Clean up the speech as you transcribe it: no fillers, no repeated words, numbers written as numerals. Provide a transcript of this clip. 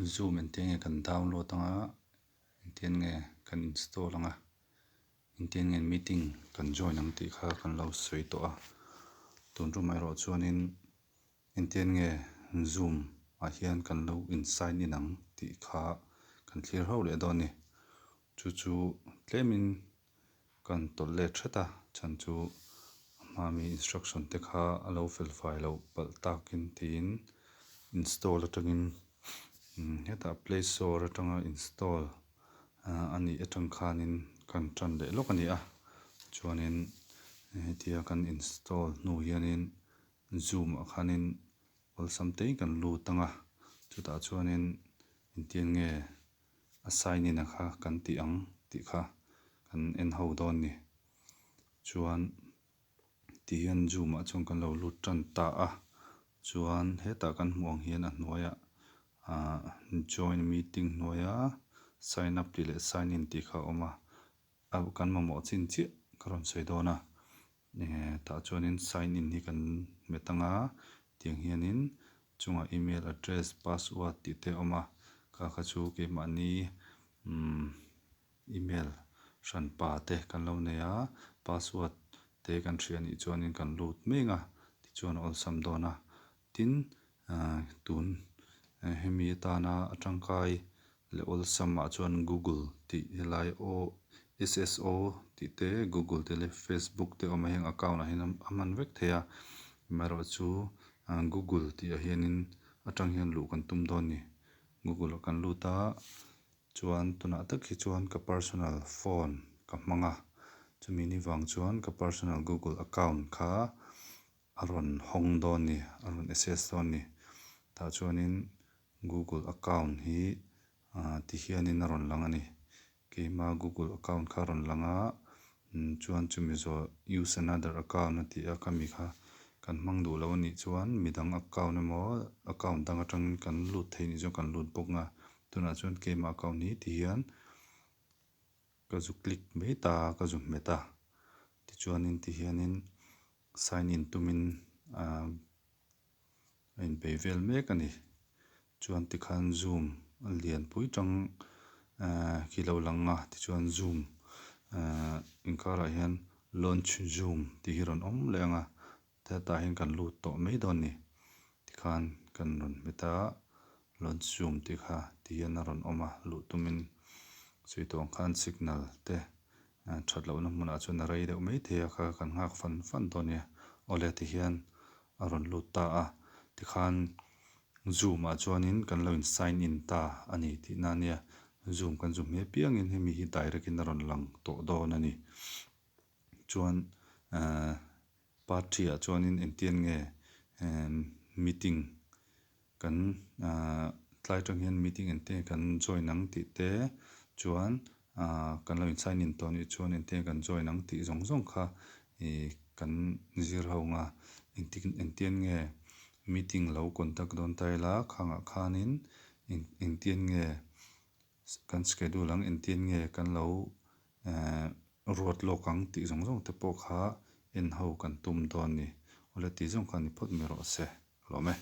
Zoom engtin nge kan download anga engtin nge kan install anga engtin nge meeting kan join ang tih kha kan lo sawi tawh a. Tun tumah erawh chuanin engtin nge Zoom ah hian kan lo in sign in ang tih kha kan thlir ho leh dawn a ni. Chu chu tlemin kan tawlh let hret a chhan chu a hmami instruction te kha a lo fel fai loh palh takin tiin install atangin hetah play store atanga install a nih atang khanin kan tan leh lawk a ni a. Chuanin hetia kan install hnu hianin Zoom ah khanin awlsam te kan lut ang a, chutah chuanin engtin nge a sign in a kha kan tih ang tih kha kan en ho dawn a ni. Chuan ti hian Zoom ah chuan kan lo lut tan ta a, chuan hetah kan hmuh ang hian a hnuaiah ahh join meeting hnuaia sign up tih leh sign in tih kha a awm a, kan mamawh chin chiah ka rawn sawi dawn a. Tah chuanin sign in hi kan hmet ang a, tiang hianin chungah email address password tih te a awm a, kha kha chu keimahni umm email hranpa te kan lo nei a, password te kan hria anih chuanin kan lut mek a tichuan a awlsam dawn a. Tin tun hemi atana a tangkai leh awlsam ah chuan Google tih helai aw S_S_O tih te Google te leh Facebook te awm a heng account ah hian a hman vek thei a amaherawhchu Google tih ah hianin atang hian luh kan tum dawn a ni. Google ah kan lut a chuan tunah tak hi chuan ka personal phone ka hmang a chumi ni vang chuan ka personal Google account kha a rawn hawng dawn a ni a rawn access dawn a ni. Tah chuanin Google account hi ah ti hianin a rawn lang a ni. Keima Google account kha a rawn lang a chuan chumi zawh use another account a ti a khami kha kan hmang duh loh a nih chuan midang account emaw account dang atangin kan lut thei nih chuan kan lut bawk ang a. Tunah chuan keima account hi ti hian ka zu click mai ta a ka zu hmet a tichuanin ti hianin sign in tumin ah a inbei vel mek a ni. Chuan tikhan zoom a lianpui tang ah khi lo lang a tichuan zoom ah inkarah hian launch zoom tih hi rawn awm leh ang a hetah hian kan lut tawh mai dawn a ni. Tikhan kan rawn hmet a launch zoom tih kha ti hian a rawn awm a luh tumin sawi tawh ang khan signal te that lohna hmunah chuan a rei deuh mai thei a kha kan nghak fan fan dawn nia. Awle ti hian a rawn lut ta a tikhan zoom ah chuanin kan lo in sign in ta a ni tih na ania zoom kan zoom hmel piangin hemi hi direct in a rawn lang tawh dawn a ni. Chuan ahh party ah chuanin engtian nge meeting kan ahh tlai atang hian meeting engtiang nge kan join ang tih te chuan ahh kan lo in sign in tawh anih chuan engtiang nge kan join ang tih zawng zawng kha ih kan zir ho ang a engtik engtiang nge meeting lo conduct dawn ta ila khangah khanin engtiang nge kan schedule ang engtiang nge kan lo ehh ruat lawk ang tih zawng zawng te pawh kha en ho kan tum dawn a ni. Awle tih zawng kha ni phawt mai rawh se. Lawm e.